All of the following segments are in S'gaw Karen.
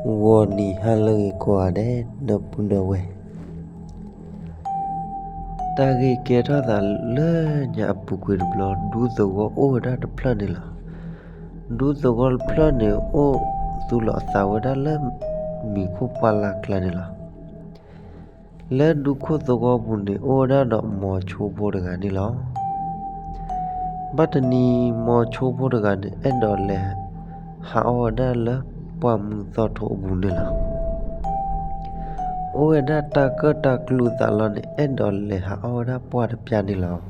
ဂီၤနံၤဟါလၢအဂ့ၤကိးဂၤဒဲး ဒီပုၢ်ဒီဝဲၢ်, တၢ်ဂ့ၢ်ကဲထီၣ်သးလၢညါအပူၤကွံာ်တဘျီ ဒူသဝီအိၣ်ဝဲဒၣ်တဖျၢၣ်န့ၣ်လီၤ. ဒူသဝီတဖျၢၣ်န့ၣ် အိၣ်သူၣ်လီၤအသးဝဲဒၣ်လၢ မံၤခိၣ်ပှၢ်လၢ်ကျါန့ၣ်လီၤ. လၢဒူခိၣ်သဝီပူၤန့ၣ် အိၣ်ဝဲဒၣ်ဒီးမိၤဆိဖိတဂၤန့ၣ်လီၤ. ဘၣ်တနံၤ မိၤဆိဖိတဂၤန့ၣ် အဲၣ်ဒိးလဲၤ ဟးအီၣ်ဝဲဒၣ်လၢပှၢ်မုၢ်သီထိအပူၤန့ၣ်လီၤ. အိၣ်ဝဲဒၣ်တၢ်ကၢၣ်တၢ်ကျူသးလီၤန့ၣ် အဲၣ်ဒိးလဲၤဟးအီၣ်ဝဲဒၣ်ပှၢ်တပျၢ်န့ၣ်လီၤ.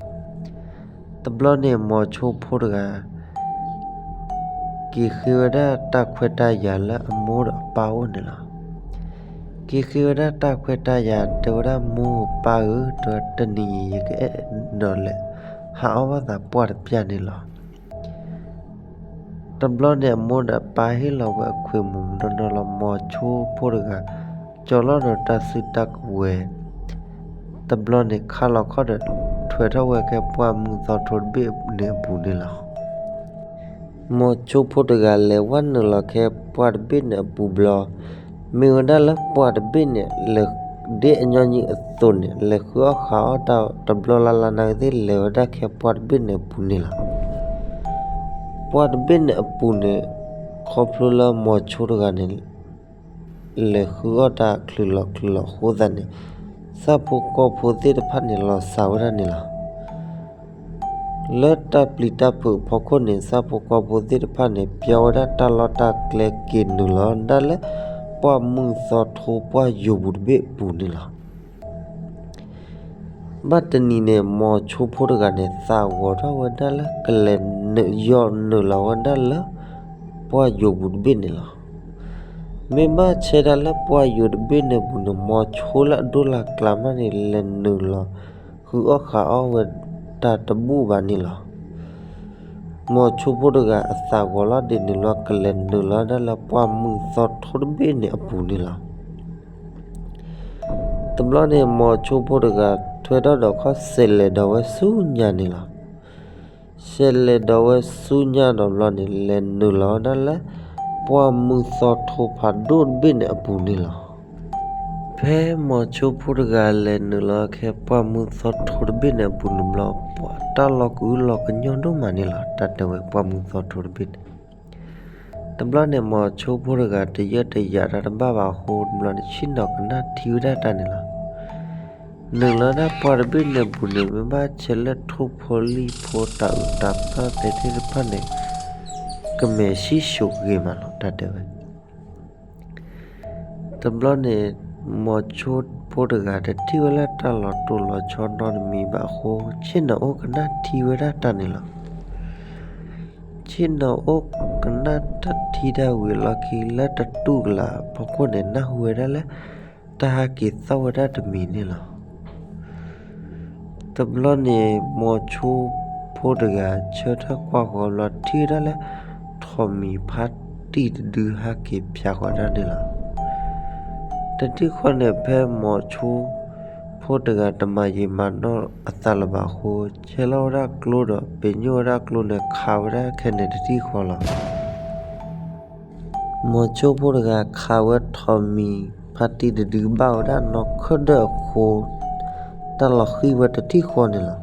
တဘျီန့ၣ် မိၤဆိဖိတဂၤ က့ၤဃ့ဝဲဒၣ်တၢ်ခွဲးတၢ်ယာ်လၢအမိၢ်ဒီးအပၢ်အိၣ်န့ၣ်လီၤ. က့ၤဃ့ဝဲဒၣ်တၢ်ခွဲးတၢ်ယာ် တဲဝဲဒၣ်မိၢ်ပၢ်ဧၢ, တနံၤအံၤ ယကအဲၣ်ဒိးလဲၤ ဟးအီၣ်ဘၣ်သးပှၢ်တပျၢ်န့ၣ်လီၤ. တဘျီန့ၣ် အမိၢ်ဒီးအပၢ်ဟ့ၣ်လီၤဝဲအခွဲးမုၢ်ဒီနီၤလီၤ မိၤဆိဖိတဂၤ ကၠီၤလီၤဒီးတၢ်စုတၢ်ကဝဲၤ, တဘျီန့ၣ် ခါလီၤခီၣ်ဒီး ထွဲထီၣ်ဝဲခဲပှၢ်မုၢ်သီထိတဘ့ၣ်န့ၣ်အပူၤန့ၣ်လီၤ. မိၤဆိဖိတဂၤလဲၤဝဲနုာ်လီၤခဲပှၢ်တဘ့ၣ်န့ၣ်အပူၤဘျီ, မ့ၢ်ဝဲဒၣ်လၢပှၢ်တဘ့ၣ်န့ၣ် လဲၤဒ်အညီနုၢ်အသိးန့ၣ် လဲၤဃုအီၣ်ဃးအီၣ်တၢ်တဘျီလၢ်လၢ်နာ်က့သ့ၣ် လဲၤဝဲဒၣ်ခဲပှၢ်တဘ့ၣ်န့ၣ်အပူၤန့ၣ်လီၤ. ပှၢ်တဘ့ၣ်န့ၣ်အပူၤန့ၣ် ခီဖျိလၢမိၤဆိတဂၤန့ၣ် လဲၤဃုအီၣ်တၢ်ချုးလီၤချုးလီၤအဃိသတးန့ၣ် ဆၣ်ဖိကီၢ်ဖိသ့ၣ်တဖၣ်န့ၣ် လီၤစၢ်ဝဲဒၣ်န့ၣ်လီၤ. လၢတၢ်ပျံၤတၢ်ဖုးအဖီခိၣ်န့ၣ် ဆၣ်ဖိကီၢ်ဖိသ့ၣ်တဖၣ်န့ၣ် ပျီဝဲဒၣ်တၢ်လီၢ်တၢ်ကျဲ က့ၤနုာ်လီၤဒၣ်လၢ ပှၢ်မုၢ်သီထိပှၢ်ယိာ်ပူၤတဘ့ၣ်အပူၤန့ၣ်လီၤ. ဘၣ်တနံၤန့ၣ် မိၤဆိဖိတဂၤန့ၣ် သးဂီၤထီၣ်ဝဲဒၣ်လၢကလဲၤနုာ်ယီၢ်နုာ်လီၤဝဲဒၣ်လၢ ပှၢ်ယိာ်ပူၤတဘ့ၣ်န့ၣ်လီၤ. မ့ၢ်ဘၣ်ဆဲဒၣ်လၢပှၢ်ယိာ်တဘ့ၣ်န့ၣ်အပူၤန့ၣ် မိၤဆိလၢအဒိၣ်လၢ်ကျါမးန့ၣ် လဲၤနုာ်လီၤ ဃုအီၣ်ဃးအီၣ်ဝဲတၢ်တဘူၣ်ဘၣ်န့ၣ်လီၤ. မိၤဆိဖိတဂၤအသးဂီၤလီၤဒ်န့ၣ်လီၤ ကလဲၤနုာ်လီၤဒၣ်လၢပှၢ်မုၢ်သီထိတဘ့ၣ်န့ၣ်အပူၤန့ၣ်လီၤ. တဘျီန့ၣ် မိၤဆိဖိတဂၤ ထွဲထီၣ်ဒီးခီၣ် စဲးလဲၤဒီးဝဲဆူညါန့ၣ်လီၤ. စဲးလဲၤဒီးဝဲဆူညါဒီးဘျီန့ၣ် လဲၤနုာ်လီၤဝဲဒၣ်လၢ ပှၢ်မုၢ်သီထိဖးဒိၣ်တဘ့ၣ်န့ၣ်အပူၤန့ၣ်လီၤ. ဖဲမိၤဆိဖိတဂၤလဲၤနုာ်လီၤခဲပှၢ်မုၢ်သီထိတဘ့ၣ်န့ၣ်အပူၤန့ၣ်ဘျီ ပှၤတၢ်လီၤကူလီၤကညီဒိၣ်မးန့ၣ်လီၤ. တၢ်တဲဝဲပှၢ်မုၢ်သီထိတဘ့ၣ်န့ၣ် တဘျီန့ၣ် မိၤဆိဖိတဂၤ တယၢၢ်တယာ်တၢ်တဘၣ်ဘၣ်အဃိ တဘျီန့ၣ် ဆ့ၣ်နီၤကနၣ်ထံဝဲဒၣ်တၢ်န့ၣ်လီၤ. နုာ်လီၤဒၣ်ပှၢ်တဘ့ၣ်န့ၣ်အပူၤန့ၣ် မ့ၢ်ဘၣ်ဆဲးလၢထိၣ်ဖိလံၣ်ဖိတၢ်အုးတၢ်သီၣ်သ့ၣ်တဖၣ်န့ၣ် ကမဲာ်ဆံၣ်စိးဂ့ၤမးလီၤ တၢ်တဲဝဲ တဘျီန့ၣ် မိၤဆိဖိတဂၤ တထံၣ်ဝဲလၢတၢ်လီၤတိၢ်လီၤဆီနီတမံၤဘၣ်အဃိ ဆ့ၣ်နီၤအိၣ်ကနၣ်ထံဝဲဒၣ်တၢ်န့ၣ်လီၤ. ဆ့ၣ်နီၤအိၣ်ကနၣ်တၢ်ထံတၢ်ဝံၤအလီၢ်ခံ လၢတတူၢ်ကလာ်အဖီခိၣ်န့ၣ် နၢ်ဟူဝဲဒၣ်လၢ တၢ်ဟးက့ၤသီၣ်ဝဲဒၣ်တမံၤန့ၣ်လီၤ. တဘျီန့ၣ် မိၤဆိဖိတဂၤ ဆၢထၢၣ်ကွၢ်ဃီၤဘျီ ထံၣ်ဝဲဒၣ်လၢ ထိးမံၤဖါတံၢ်တဒုဟးက့ၤဖျါဃီၤဒၣ်န့ၣ်လီၤ. တထံၣ်ဃီန့ၣ် ဖဲမိၤဆိဖိတဂၤ တမၤယံာ်မၤနီၢ်အသးလၢၤဘၣ်အဃိ ဆဲးလီၤဝဲဒၣ်ကျိဒီး ပညိၣ်ဝဲဒၣ်ကျိန့ၣ် ခးဝဲဒၣ်ခဲန့ၣ်တထံၣ်ဃီလီၤ. မိၤဆိဖိတဂၤ ခးဝဲထိးမံၤဖါတံၢ်တဒုဘၣ်ဝဲဒၣ်နီၢ်ခၢၣ်ဒၢၣ်အဃိ တၢ်လီၤဃံၢ်ဝဲတထံၣ်ဃီန့ၣ်လီၤ.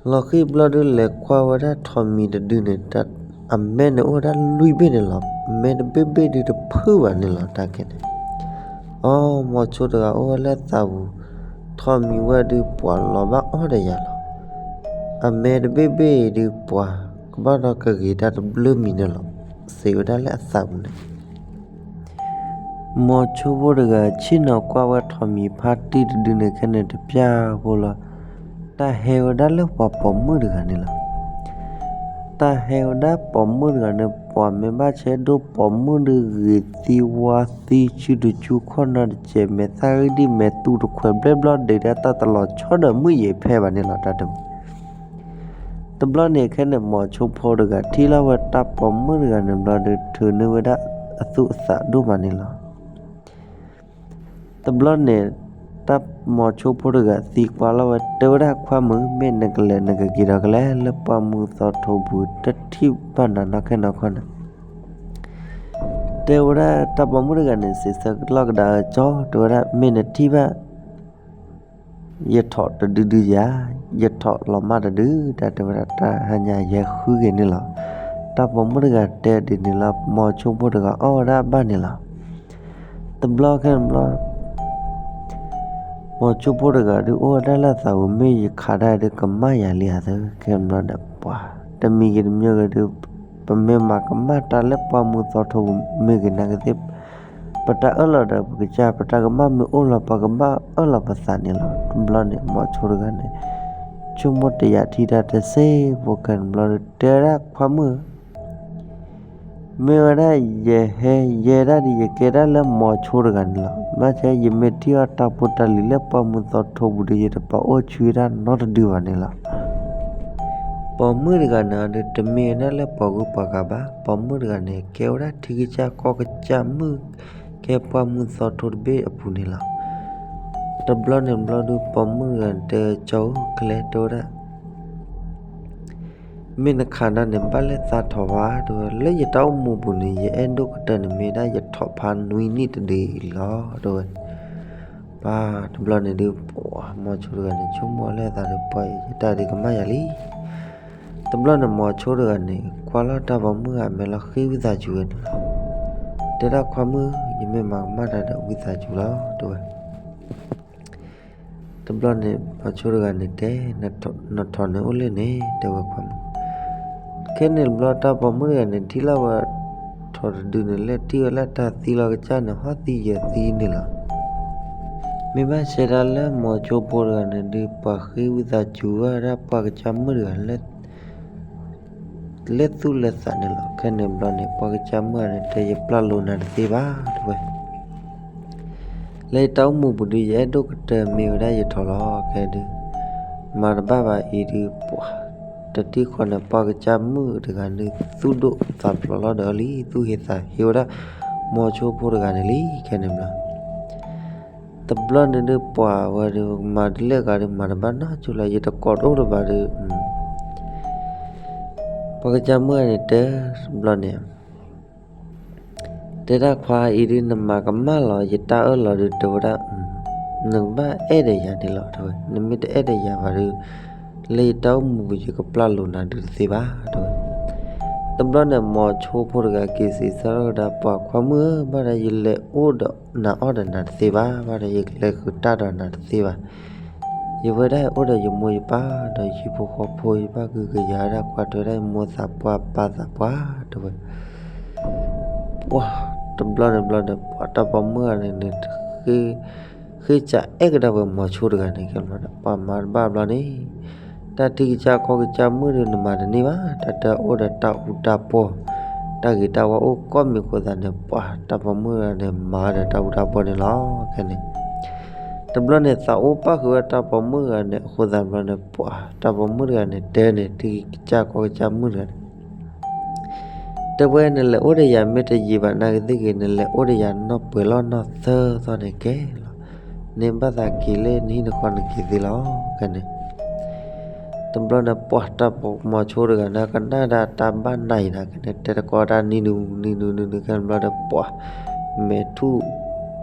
လီၤဃံၢ်ဘျီဒု လဲၤကွၢ်ဝဲဒၣ်ထိးမံၤတဒုန့ၣ် အမဲန့ၣ်အိၣ်ဝဲဒၣ်လွံၢ်ဘ့ၣ်န့ၣ်လီၤ. အမဲတဘ့ၣ်ဘ့ၣ်ဒုတဖုၣ်ဘၣ်န့ၣ်လီၤ တၢ်ခဲန့ၣ်. အိ မိၤဆိတဂၤအိၣ်ဝဲလၢသးပူၤ, ထိးမံၤဝဲဒု ပှၤလီၤဘၣ်အီၣ်ဒီးယၤလီၤ. အမဲတဘ့ၣ်ဘ့ၣ်ဒု ပှၤကဘၣ်ဒီးကဂ့ၤတၢ်တဘျုးမံၤန့ၣ်လီၤ, စံးဝဲဒၣ်လၢအသးပူၤန့ၣ်. မိၤဆိဖိတဂၤ ဆ့ၣ်နီၤကွၢ်ဝဲထိးမံၤဖါတံၢ်တဒုန့ၣ်ခဲန့ၣ်တပျၢ်ဖိလီၤ. တၢ်ဟဲဝဲဒၣ်လၢပှၤပိာ်မုၣ်တဂၤန့ၣ်လီၤ. တၢ်ဟဲဝဲဒၣ်ပိာ်မုၣ်တဂၤန့ၣ် ပှၤမ့ၢ်ဘၣ်ဆဲးဒိၣ်ပိာ်မုၣ်ဒု ဂ့ၤသံဝါသံ ဆူတဆူ ခီၣ်နီတစဲး မဲာ်သၣ်ဂံၢ်ဒံၣ် မဲာ်သူတခွဲးဘျဲၣ်ဘျီ ဒုးဒၣ်တၢ်တလီၤဆီဒီးမုၢ်ယံၤဖဲဘၣ်န့ၣ်လီၤ တၢ်တဲဝဲ. တဘျီန့ၣ်ခဲန့ၣ် မိၤဆိဖိတဂၤ ထံၣ်လီၤဝဲတၢ်ပိာ်မုၣ်တဂၤန့ၣ်ဘျီဒု ထုးန့ၢ်ဝဲဒၣ်အသူၣ်အသးဒိၣ်မးန့ၣ်လီၤ. တဘျီန့ၣ် တၢ်မိၤဆိဖိတဂၤသံကွၢ်လီၤဝဲ တဲဝဲဒၣ်ခွါမုၣ် မ့ၢ်နကလဲၤနကက့ၤဒီးကလဲၤ လၢပှၢ်မုၢ်သီထိပူၤ တထံၣ်ဘၣ်နၤနီၢ်ခဲနီၢ်ခီန့ၣ်. တဲဝဲဒၣ်တၢ်ပိာ်မုၣ်တဂၤန့ၣ် စံးဆၢကလီၢ်ကဒါအကၠီ တဲဝဲဒၣ် မ့ၢ်နထံၣ်ဘၣ် ယထိးတဒုဒုယၤ, ယထိးလီၤမၢ်တဒု, တၢ်တဲဝဲဒၣ် တၢ်ဟါညါယဲဃုက့ၤန့ၣ်လီၤ. တၢ်ပိာ်မုၣ်တဂၤတဲဒ်န့ၣ်လီၤ. မိၤဆိဖိတဂၤအီၣ်ဝဲဒၣ်ဘၣ်န့ၣ်လီၤ. တဘျီခဲန့ၣ်ဘျီ မိၤဆိဖိတဂၤဒုး အိၣ်ဝဲဒၣ်လၢသးဝံၤ မ့ၢ်ယခးဒၣ်ဒုး ကမၣ်ယၤလံဧါသၢ. ခဲန့ၣ်ဘျီဒီး ပှၤတမံၤဂ့ၤတမံၤဂ့ၤဒုး ပမ့ၢ်မၤကမၣ်တၢ်လၢပှၢ်မုၢ်သီထိ မ့ၢ်ဂ့ၤနာ်က့သ့ၣ် ပတၢ်အၢၣ်လီၤဒီးပကစၢ် ပတၢ်ကမၣ်မ့ၢ်အိၣ်လီၤ ပှၤကဘၣ်အၢၣ်လီၤပသးန့ၣ်လီၤ. တဘျီန့ၣ် မိၤဆိတဂၤန့ၣ် ဆိကမိၣ်တယာ်ထံတၢ်တစဲးဖိ ခဲန့ၣ်ဘျီဒုး တဲဝဲဒၣ်ခွါမုၣ် မ့ၢ်ဝဲဒၣ်ယဟဲယဲဒၣ်ဒ်ယကဲဒၣ်လၢမိၤဆိတဂၤန့ၣ်လီၤ. ဘၣ်ဆၣ်ယမ့ၢ်ထံၣ်အီၣ်တၢ်ဖိတၢ်လံၤလၢပှၢ်မုၢ်သီထိပူၤဒီး ယတပာ်အိၣ်ဆံးဝဲဒၣ်နီတဒုဘၣ်န့ၣ်လီၤ. ပိာ်မုၣ်တဂၤန့ၣ်ဒီး တမ့ၢ်ဝဲဒၣ်လၢပှၤဂုၤပှၤဂၤဘၣ်. ပိာ်မုၣ်တဂၤန့ၣ် ကဲဝဲဒၣ်ထံကစၢ်ကီၢ်ကစၢ်မုၣ် ကဲပှၢ်မုၢ်သီထိတဘ့ၣ်အပူၤန့ၣ်လီၤ. တဘျီန့ၣ်ဘျီဒုး ပိာ်မုၣ်တဂၤန့ၣ် တဲကၠီဧၢ ကလဲၤတဲဝဲဒၣ် မ့ၢ်နခးနၤန့ၣ် ဘၣ်လဲၤသးထီၣ်ဘၣ် တဲဝဲ, လၢယတၢ်အိၣ်မူပူၤန့ၣ် ယအဲၣ်ဒိၣ်ကတၢၢ်န့ၣ် မ့ၢ်ဒၣ်ယထိးဖးနွံနံၣ်တဒုအံၤလီၤ တဲဝဲ. ပှၤတဘျီန့ၣ်ဒုး ပှၤမိၤဆိတဂၤန့ၣ် ဆိကမိၣ်လၢသးဒီး ပှၤယတၢ်ဒုးကမၣ်ယၤလံ. တဘျီန့ၣ် မိၤဆိတဂၤန့ၣ် ကွၢ်လီၤတၢ်ပိာ်မုၣ်ဂၤမဲာ်လီၤ ဃ့ဝံသးစူၤဝဲန့ၣ်လီၤ. တဲဒၣ်ခွါမုၣ် ယမ့ၢ်မၤကမၣ်တၢ်ဒီးဝံသးစူၤလီၤ တဲဝဲ. တဘျီန့ၣ် မိၤဆိတဂၤန့ၣ်တဲ နထိးန့ၣ်အိၣ်လၢန့ၣ် တဲဝဲခွါမုၣ်. ခဲန့ၣ်တဘျီ တၢ်ပိာ်မုၣ်တဂၤန့ၣ် ထံၣ်လီၤဝဲထိးတဒုန့ၣ် လဲၤထံၣ်ဝဲလၢတၢ်သံလီၤကစၢ်န့ၣ် ဟီၣ်သံယၢၤသံန့ၣ်လီၤ. မ့ၢ်ဘၣ်ဆဲဒၣ်လၢမိၤဆိဖိတဂၤန့ၣ်ဒုး ပှၤဃ့ဝံသးစူၤဝဲဒၣ်ပှၤကစၢ်မုၣ်တဂၤ လၢသူၣ်လၢသးန့ၣ်လီၤ. ခဲန့ၣ်တဘျီန့ၣ် ပှၤကစၢ်မုၣ်ဂၤန့ၣ် တဲယပျၢ်လိာ်နၤတသ့ဘၣ် တဲဝဲ. လၢယတၢ်အိၣ်မူပူၤဒုး ယအဲၣ်ဒိၣ်ကတၢၢ်မ့ၢ်ဝဲဒၣ်ယထိးလီၤ. ခဲဒုး မၤတဘၣ်ဘၣ်အံၤဒုး ပှၤ တထံၣ်ဃီန့ၣ် ပှၤကစၢ်မုၣ်တဂၤန့ၣ် သူၣ်ဒိၣ်သးဖျိးလီၤဒီးလံ သူၣ်ဟ့သးဟ့ဝဲဒၣ် မိၤဆိဖိတဂၤန့ၣ်လံ ခဲန့ၣ်ဘျီ. တဘျီန့ၣ်ဒုး ပှၤဝဲဒုး မၤဒ်လဲၣ်ဂ့ၤဒုး မၤတဘၣ်နီတစဲးလီၤ ယတကိးတအိၣ်တဘၣ်ဒီး ပှၤကစၢ်မုၣ်ဂၤန့ၣ်တဲ တဘျီန့ၣ် တဲဒၣ်ခွါအံၤဒုး နမၤကမၣ်လီၤ ယတၢ်အၢၣ်လီၤဒုး တဲဝဲဒၣ် နကဘၣ်အဲၣ်ဒီးယၤန့ၣ်လီၤ တဲဝဲ. နမ့ၢ်တအဲၣ်ဒီးယၤဘၣ်ဒုး လၢယတၢ်အိၣ်မူပူၤ ယကပျၢ်လိာ်နၤဒုးတသ့ဘၣ် တဲဝဲ. တဘျီန့ၣ် မိၤဆိဖိတဂၤက့ၤစံးဆၢလီၤကဒါ ပှၤခွါမုၣ်ဧၢ ဘၣ်ဒီးယလဲၤအိၣ်ဒီးနၤအီၣ်ဒီးနၤတသ့ဘၣ်, ဘၣ်ဒီးယလဲၤဃုာ်တၢ်ဒီးနၤတသ့ဘၣ်. ယဝဲဒၣ်အိၣ်ဒီးယမိၢ်ယပၢ်ဒီးဟံၣ်ဖိဃီဖိ ယဘၣ်ကဟုကယာ်ဝဲဒၣ် ကွၢ်ထွဲဒၣ်ယမိၢ်သးပှၢ်ပၢ်သးပှၢ် တဲဝဲ. ပှၤတဘျီန့ၣ်ဘျီန့ၣ် ပှၤတၢ်ပိာ်မုၣ်ဂၤန့ၣ်န့ၣ် ဃ့စးအဲၣ်ကဒါဝဲမိၤဆိတဂၤန့ၣ် ခဲဘျီဒီး ပှၤမၤတဘၣ်ဘျီန့ၣ် တၢ်ထံကစၢ်ကီၢ်ကစၢ်မုၣ်ဒီးနမၤတန့ၢ်ဘၣ်, တၢ်တအိၣ်ဒီးတၢ်အူတၢ်ပီၢ်, တၢ်ဂ့ၤတၢ်ဝါအိၣ်ကိးမံၤအဃိသတးန့ၣ် ပှၤတၢ်ပိာ်မုၣ်ဂၤန့ၣ် မၤဒီးတၢ်အူတၢ်ပီၢ်န့ၣ်လီၤ. ခဲန့ၣ် တဘျီန့ၣ် သးအိၣ်ပၣ်ဃုာ်ဝဲတၢ်ပိာ်မုၣ်ဂၤန့ၣ် အဃိသတးဘျီန့ၣ် ပှၤတၢ်ပိာ်မုၣ်တဂၤန့ၣ် တဲန့ၣ် ထံကစၢ်ကီၢ်ကစၢ်မုၣ်တဂၤန့ၣ် တဲဝဲ နလဲၤအိၣ်ဒီးယၤ မ့ၢ်တယံာ်ဘၣ်နာ်က့သ့ၣ်ဂ့ၤ နလဲၤအိၣ်ဒီးယၤနီၢ်ပှဲၤလီၤနီၢ်သၢသီန့ၣ်ကဲလီၤ. န့ၣ်ဘၣ်သးက့ၤလၢနဟံၣ်နဃီနက့ၤသ့လီၤ. ခဲန့ၣ် တဘျီန့ၣ် ပှၤတၢ်ပိာ်မုၣ်ဆိတဂၤန့ၣ် ကနၣ်ဒၣ်တၢ်ဘၣ်နၤအံၤန့ၣ် ကန့ၣ် တဲတကိးတၢ်နံၤနုၤနံၤနုၤနံၤနုၤ ခဲန့ၣ်ဘျီဒီး ပှၤမဲာ်ထူၣ်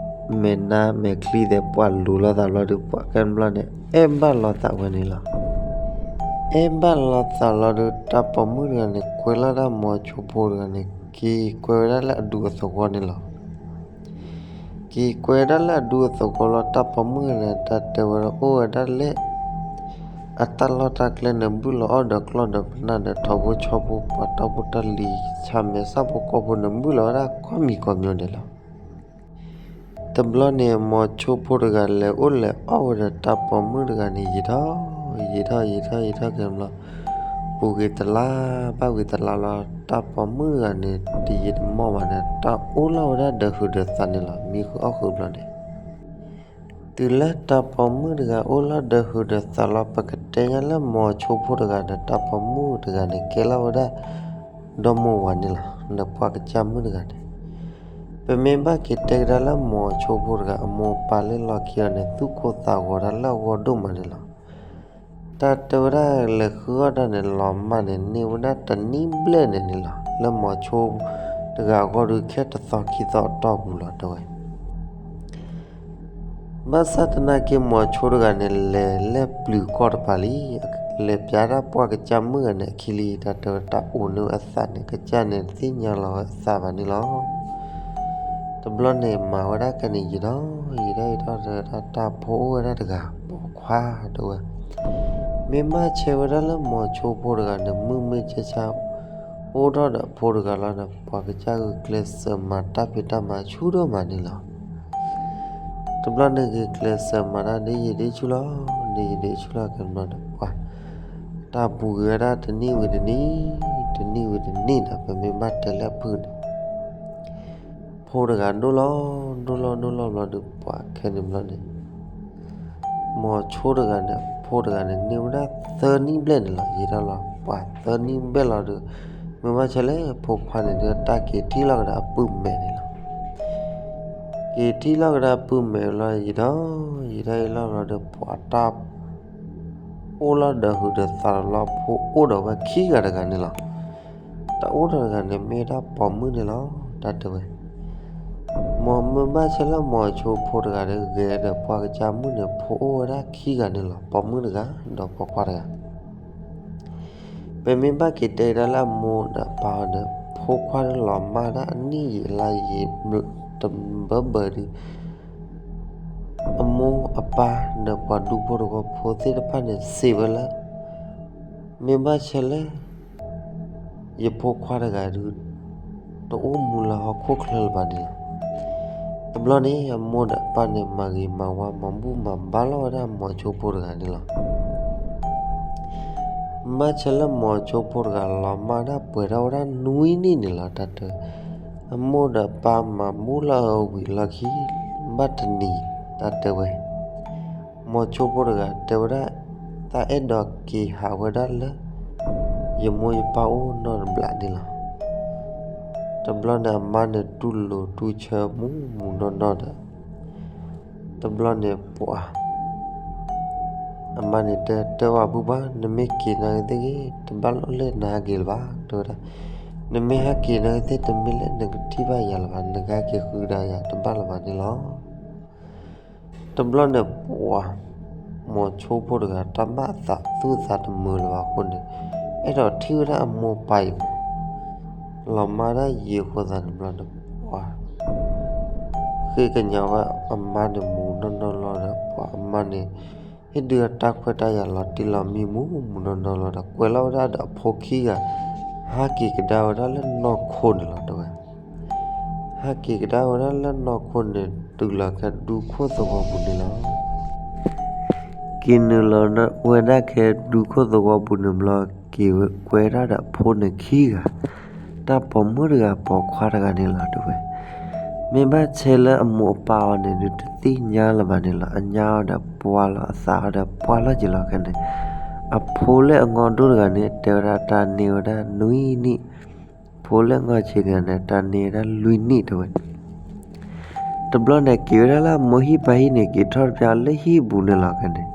မဲာ်နါမဲာ်ချံသဲး ပှၤလူၤလိာ်သးဘျီဒီး ပှၤခဲန့ၣ်ဘျီန့ၣ် အဲၣ်ဘၣ်လိာ်သးဝဲန့ၣ်လီၤ. အဲၣ်ဘၣ်လိာ်သးလီၤဒီး တၢ်ပိာ်မုၣ်တဂၤန့ၣ် ကွဲလီၤဒၣ်မိၤဆိဖိတဂၤန့ၣ် က့ၤကွဲဝဲဒၣ်လၢအဒူအသဝီန့ၣ်လီၤ. က့ၤကွဲဒၣ်လၢအဒူအသဝီလီၤ တၢ်ပိာ်မုၣ်တဂၤန့ၣ် တၢ်တဲဝဲဒီး အိၣ်ဝဲဒၣ်လၢ အတၢ်လီၢ်တၢ်ကျဲန့ၣ် ဘုၣ်လီၤအီၣ်ဒီးကျီၢ်ဒီးပနၢ်ဒီးထီဘိဆီဘိ ပှၤတီဖိတၢ်လံၤ ဆၣ်မဲာ်ဆၣ်ဖိကီၢ်ဖိန့ၣ် ဘုၣ်လီၤဝဲဒၣ်ကိးမံၤကိးမျိုးန့ၣ်လီၤ. တဘျီန့ၣ် မိၤဆိဖိတဂၤ လဲၤအိၣ်လဲၤအီၣ်ဝဲဒီးတၢ်ပိာ်မုၣ်တဂၤန့ၣ် ယံာ်ထီၣ် ယံာ်ထီၣ် ယံာ်ထီၣ် ယံာ်ထီၣ်က့ၤဘျီ ပူၤက့ၤတလါ ဘၣ်ဝံၤတလါလီၤ တၢ်ပိာ်မုၣ်တဂၤန့ၣ် တယံာ်တမီၢ်ဘၣ်န့ၣ် တၢ်အိၣ်လီၤဝဲဒၣ်ဒီးဟုးဒီးသးန့ၣ်လီၤ. မံဃုာ်အီၣ်ဃုာ်ဘျီန့ၣ် တုၤလၢတၢ်ပိာ်မုၣ်တဂၤအိၣ်လီၤဒီးဟုးဒီးသးလီၤ ပကတဲညါလၢမိၤဆိဖိတဂၤဒီး တၢ်ပိာ်မုၣ်တဂၤန့ၣ် ကဲလီၤဝဲဒၣ် ဒီမိၢ်ဝၤန့ၣ်လီၤ. ဒီးပှၤကစၢ်မုၣ်တဂၤန့ၣ် ပမ့ၢ်ဘၣ်က့ၤတဲကဒါလၢမိၤဆိဖိတဂၤ အမိၢ်ပၢ်လၢလီၢ်ခံအီၤန့ၣ် သူၣ်ကိၢ်သးဂီၤတၢ်လၢအဂီၢ်ဒိၣ်မးန့ၣ်လီၤ. တၢ်တဲဝဲဒၣ်လဲၤဃုအီၣ်တၢ်န့ၣ် လီၤမၢ်န့ၣ် န့ၢ်ဝဲဒၣ်တနံၣ်ဘျဲၣ်န့ၣ်န့ၣ်လီၤ. လၢမိၤဆိ တဂၤအဂီၢ်ဒီး ခဲတသီခံသီအတီၢ်ပူၤလီၤ တဲဝဲ. ဘၣ်ဆၣ်သနာ်က့ မိၤဆိတဂၤန့ၣ် လဲၤလဲၣ်ပျုၤကီၢ်တပၤလံ, လဲၤပျးတၢ်ပှၢ်ကစၢ်မုၣ်ဂၤန့ၣ်အခံလံ, တၢ်တဲဝဲ တၢ်အိၣ်န့ၢ်ဝဲအသးန့ၣ် ကစၢ်န့ၣ်တသ့ၣ်ညါလီၤဝဲအသးဘၣ်န့ၣ်လီၤ. တဘျီန့ၣ် မၤဝဲဒၣ်ကဲန့ၣ် ယံာ်ဒီး ယံာ်ဒီးယံာ်ဒီး တၢ်ဖိအိၣ်ဝဲဒၣ်တဂၤ ပိာ်ခွါ တဲဝဲ. မ့ၢ်ဘၣ်ဆဲဝဲဒၣ်လၢမိၤဆိဖိတဂၤန့ၣ် မုၢ်မ့ၢ်ဆါဆါ အိၣ်ထီၣ်ဒီးအဖိတဂၤလီၤန့ၣ် ပှၤကစၢ်ဂုာ်ကျဲးစၢးမၤတၢ်ဖံးတၢ်မၤဆူၣ်ဒိၣ်မးန့ၣ်လီၤ. တဘျီန့ၣ် ဂုာ်ကျဲးစၢးမၤတၢ်ဒ်ယံာ်ဒ်ဆူၣ်လီၤ, ဒ်ယံာ်ဒ်ဆူၣ်လီၤ ကဲတဘျီန့ၣ် ပှၤ တၢ်ပူၤကွံာ်ဝဲဒၣ်တနံၣ်ဝံၤတနံၣ်, တနံၣ်ဝံၤတနံၣ်ဒီး ပမ့ၢ်ဘၣ်တဲလၢအဖုၣ်န့ၣ် ဖိတဂၤဒိၣ်လီၤ ဒိၣ်လီၤ ဒိၣ်လီၤဘျီဒီး ပှၤခဲန့ၣ်ဘျီန့ၣ် မိၤဆိတဂၤန့ၣ် ဖိတဂၤန့ၣ် န့ၢ်ဝဲဒၣ်သၢနံၣ်ဘျဲၣ်န့ၣ်လီၤ. ယံာ်ဒီးလီၤ ပှၤသၢနံၣ်ဘျဲၣ်လီၤဒီး မ့ၢ်ဘၣ်ဆဲလဲၣ် ဖိခွါန့ၣ်ဒီး တၢ်က့ၤထံၣ်လီၤကဒါအပုၢ်မဲာ်န့ၣ်လီၤ. က့ၤထံၣ်လီၤကဒါအပုၢ်မဲာ်လီၤ ယံာ်ဒီး ယံာ်ဒီးယံာ်လီၤဘျီဒီး ပှၤတၢ် အိၣ်လီၤဒီးဟုးဒီးသးလီၤ ဖိအိၣ်ဒီးဝဲခံဂၤတဂၤန့ၣ်လီၤ. တၢ်အိၣ်ဒီးတဂၤန့ၣ် မ့ၢ်ဒၣ်ပိာ်မုၣ်န့ၣ်လီၤ တၢ်တဲဝဲ. မ့မ့ၢ်ဘၣ်ဆဲလၢမိၤဆိဖိတဂၤဒီး ဂဲၤဒီးပှၢ်ကစၢ်မုၣ်န့ၣ် ဖိအိၣ်ဝဲဒၣ်ခံဂၤန့ၣ်လီၤ. ပိာ်မုၣ်တဂၤ ဒီးပိာ်ခွါတဂၤ ပမ့ၢ်ဘၣ်က့ၤတဲဒၣ်လၢအမိၢ်ဒီးအပၢ်အီၤဒီး ဖိခွါဒီးလီၤမၢ်ဒၣ်အနံၣ်ယံာ်အလါယံာ် တဘၢဘၢဒီး အမိၢ်အပၢ်ဒီးပှၤဒူဖိသဝီဖိသ့ၣ်တဖၣ်န့ၣ် စံးဝဲလၢ မ့ၢ်ဘၣ်ဆဲလၢ ယဖိခွါတဂၤဒီး တအိၣ်မူလၢဟီၣ်ခိၣ်ချၢလၢၤဘၣ်န့ၣ်လီၤ. တဘျီန့ၣ် အမိၢ်ဒီးအပၢ်န့ၣ် မၤဂ့ၤမၤဝါ မၤဘူၣ်မၤဘါလီၤဝဲဒၣ်မိၤဆိဖိတဂၤန့ၣ်လီၤ. ဘၣ်ဆၢလၢမိၤဆိဖိတဂၤ လီၤမၢ်ဒၣ်ပှဲၤထီၣ်ဝဲဒၣ်နွံနံၣ်န့ၣ်လီၤ တၢ်တဲဝဲ. အမိၢ်ဒီးအပၢ်မၤဘူၣ်လီၤအဝံၤလီၢ်ခံ ဘၣ်တနံၤ တၢ်တဲဝဲ မိၤဆိဖိတဂၤတဲဝဲဒၣ် တၢ်အဲၣ်ဒိးက့ၤဟးဝဲဒၣ်လၢ ယမိၢ်ယပၢ်အိၣ်နီတဘျီန့ၣ်လီၤ. တဘျီန့ၣ်အမါန့ၣ်တူၢ်လိာ်တူၢ်ဆၢမူးမူးနီၢ်နီၢ်ဒီး တဘျီန့ၣ်ပှၤ အမါန့ၣ်တဲ တဲဝဲပုၢ်ပှၢ် နမ့ၢ်က့ၤနာ်က့ၤသ့ၣ်ဂ့ၤ တဘၣ်လိၣ်လၢနဟးက့ၤလၢၤဘၣ် တဲဝဲဒၣ်. နမ့ၢ်ဟဲက့ၤနာ်က့ၤသ့ၣ် တမ့ၢ်လၢနကထံၣ်ဘၣ်ယၤလၢၤဘၣ် နကဟဲက့ၤဃုကဒါယၤတဘၣ်လၢၤဘၣ်န့ၣ်လီၤ. တဘျီန့ၣ်ပှၤ မိၤဆိဖိတဂၤ တၢ်ဘၣ်အသးသူၣ်အသးတမုာ်လၢၤဘၣ်အဃိန့ၣ် အဲၣ်ဒိးထံၣ်ဝဲဒၣ်အမိၢ်ပၢ်အံၤ လီၤမၢ်ဒၣ်ယံာ်အဃိသတးန့ၣ် တဘျီန့ၣ်ပှၤ ဃ့ကညးဝဲအမါန့ၣ်မူးနီၢ်နီၢ်လီၤဒီး ပှၤအမါန့ၣ် ဟ့ၣ်ဒုးအတၢ်ခွဲးတၢ်ယာ်လီၤတံၢ်လီၤမံမူးမူးနီၢ်နီၢ်လီၤဒီး ကွဲးလီၤဝဲဒၣ်ဒီးအဖိခံဂၤ ဟးက့ၤကဒါဝဲဒၣ်လၢနီၢ်ခိန့ၣ်လီၤ တဲဝဲ. ဟးက့ၤကဒါဝဲဒၣ်လၢနီၢ်ခိန့ၣ် တုၤလီၤခဲဒူခိၣ်သဝီပူၤန့ၣ်လီၤ. က့ၤနုာ်လီၤဝဲဒၣ်ခဲဒူခိၣ်သဝီပူၤန့ၣ်ဘျီ က့ၤကွဲးဒၣ်ဒီးအဖိန့ၣ်ခံဂၤ တၢ်ပိာ်မုၣ်တဂၤပိာ်ခွါတဂၤန့ၣ်လီၤ တဲဝဲ. မ့ၢ်ဘၣ်ဆဲလၢအမိၢ်အပၢ်အီၤန့ၣ် ဒုးတသ့ၣ်ညါလၢၤဘၣ်န့ၣ်လီၤ. အညါအီၤဒီးပှၢ်လီၤ အသးအီၤဒီးပှၢ်လီၤက့ၤလီၤခဲန့ၣ် အဖိလၢအငီၢ်ဒိၣ်တဂၤန့ၣ် တဲဝဲဒၣ်တၢ်န့ၢ်ဝဲဒၣ်နွံနံၣ်, ဖိလၢအငီၢ်ဆံးတဂၤန့ၣ် တၢ်န့ၢ်ဝဲဒၣ်လွံၢ်နံၣ် တဲဝဲ. တဘျီန့ၣ်က့ၤဝဲဒၣ်လၢအမိၢ်ဟံၣ်ပၢ်ဟံၣ်န့ၣ် က့ၤထီၣ်တပျၢ်လၢဟံၣ်ပူၤန့ၣ်လီၤခဲန့ၣ်.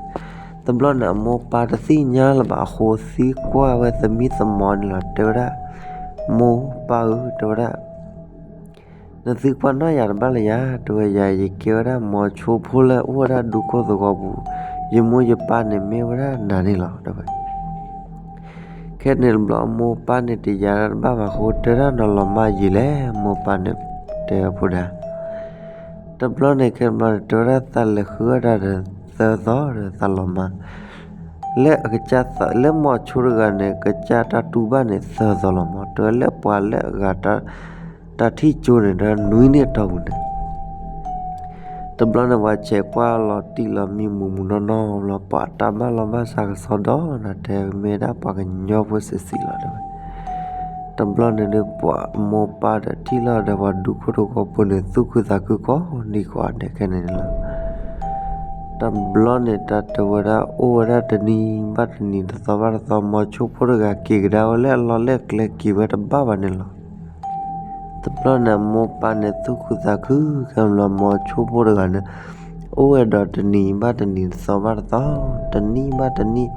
တဘျီန့ၣ်အမိၢ်ပၢ်တသ့ၣ်ညါလၢၤဘၣ်အဃိ သံကွၢ်ဝဲသမံသမိးန့ၣ်လီၤ တဲဝဲဒၣ် မိၢ်ပၢ်ဧၢ တဲဝဲဒၣ် နသုကွၢ်နီၣ်ယၤတဘၣ်လၢၤယၤ တဲဝဲ ယၤယကဲဝဲဒၣ်မိၤဆိဖိလၢအိၣ်ဝဲဒၣ်ဒူခိၣ်သဝီပူၤ, ယမိၢ်ယပၢ်န့ၣ်မ့ၢ်ဝဲဒၣ်နၤန့ၣ်လီၤ တဲဝဲ. ခဲန့ၣ်တဘျီအမိၢ်ပၢ်န့ၣ်တယာ်ဒၣ်တဘၣ်ဘၣ်အဃိ တဲဒၣ်နလီၤမၢ်ယံာ်လဲၣ် မိၢ်ပၢ်န့ၣ် တဲဖိဒါ တဘျီန့ၣ်ခဲတဘျီန့ၣ် တဲဝဲဒၣ်သးလဲၤဃုအီၣ်တၢ်ဒီးသၢသီဒီးသးလီၤမၢ် လၢအကစၢ်သး လၢမိၤဆိတဂၤန့ၣ် ကစၢ်တၢ်တူၢ်ဘၣ်န့ၣ်သၢသီလီၤမၢ် တဲဝဲလၢပှၤလၢအဂၤ တၢ်ထံၣ်ကၠိန့ၣ် ဒီးနွံနံၣ်အတီၢ်ပူၤန့ၣ် တဘျီန့ၣ် ပှၤဆဲးကွၢ်လီၤတံၢ်လီၤမံမူးမူးနီၢ်နီၢ်ဘျီ ပှၤတၢ်ဘၣ်လီၤဘၣ်စးကစီဒီးနၤ တဲမ့ၢ်ဒၣ်ပှၤကညီဖိစံးစံးလီၤ တဲဝဲ. တဘျီန့ၣ်ဒီး ပှၤအမိၢ်ပၢ်ဒီးထံၣ်လီၤဒီးပှၤဒူခိၣ်သဝီဖိန့ၣ် သူၣ်ခုသးခုကိးနံၤကိးနံၤခဲန့ၣ်န့ၣ်လီၤ. တဘျီန့ၣ် တၢ်တဲဝဲဒၣ်အိၣ်ဝဲဒၣ်တနံၤဘၣ်တနံၤ တသီဘၣ်တသီ မိၤဆိဖိတဂၤက့ၤကဒါဝဲလၢအလီၢ်လၢအကျဲ က့ၤဝဲတဘၣ်ဘၣ်န့ၣ်လီၤ. တဘျီန့ၣ် အမိၢ်ပၢ်န့ၣ်သူၣ်ခုသးခု ခဲဘျီမိၤဆိဖိတဂၤန့ၣ် အိၣ်ဝဲဒီးတနံၤဘၣ်တနံၤ တသီဘၣ်တသီ တနံၣ်ဘၣ်တနံၣ်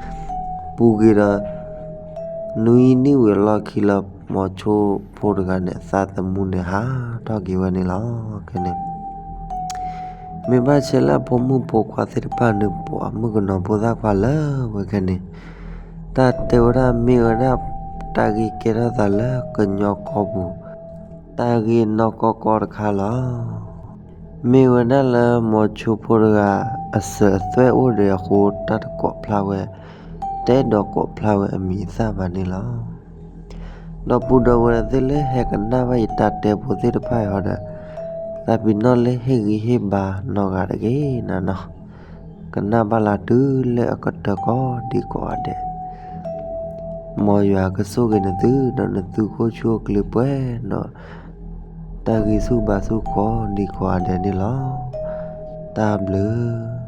ပူၤကွံာ်ဒီး နွံနံၣ်ဝံၤအလီၢ်ခံလၢ မိၤဆိဖိတဂၤန့ၣ် အသးသမူန့ၣ်ဟးထီၣ်က့ၤဝဲန့ၣ်လီၤ. ခဲန့ၣ် မ့ၢ်ဘၣ်ဆဲလၢအဖိမုၣ်ဖိခွါသ့ၣ်တဖၣ်န့ၣ် ပှၤမုၣ်ကနီၤဖိသၣ်ခွါလၢဝဲခဲန့ၣ် တၢ်တဲဝဲဒၣ်မ့ၢ်ဝဲဒၣ် တၢ်ဂ့ၢ်ကဲထီၣ်သးလၢကညီကီၢ်ပူၤ တၢ်ဂ့ၢ်နီၢ်ကီၢ်ကီၢ်တခါလီၤ. မ့ၢ်ဝဲဒၣ်လၢမိၤဆိဖိတဂၤ အစၢၤအသွဲၣ်အိၣ်ဒီးအဃိ တၢ်တကိးဖျါဝဲ, တအဲၣ်ဒိးကိးဖျါဝဲအမံၤအသၣ်ဘၣ်န့ၣ်လီၤ. ဒီပုၢ်ဒီဝဲၢ်သ့ၣ်လၢဟဲကနၣ်ဘၣ်ယတၢ်တဲဖိသ့ၣ်တဖၣ်အံၤဒီး သးပ့ၤနီၣ်လၢဟ့ၣ်ဂံၢ်ဟ့ၣ်ဘါနီၢ်ဂၤတဂ့ၤနၤနီၤ. ကနၣ်ဘၣ်လၢတုၤလၢအကတၢၢ်ကိးဒံကိးဂၤဒဲး မ်ယွၤကဆိၣ်ဂ့ၤနသုဒီးနသုခိၣ်ဆူၣ်အိၣ်ချ့ပှဲၤဒီး တၢ်ဂံၢ်ဆူၣ်ဘါဆူၣ်ကိးဒံကိးဂၤဒဲးန့ၣ်လီၤ. တၢ်ဘျုး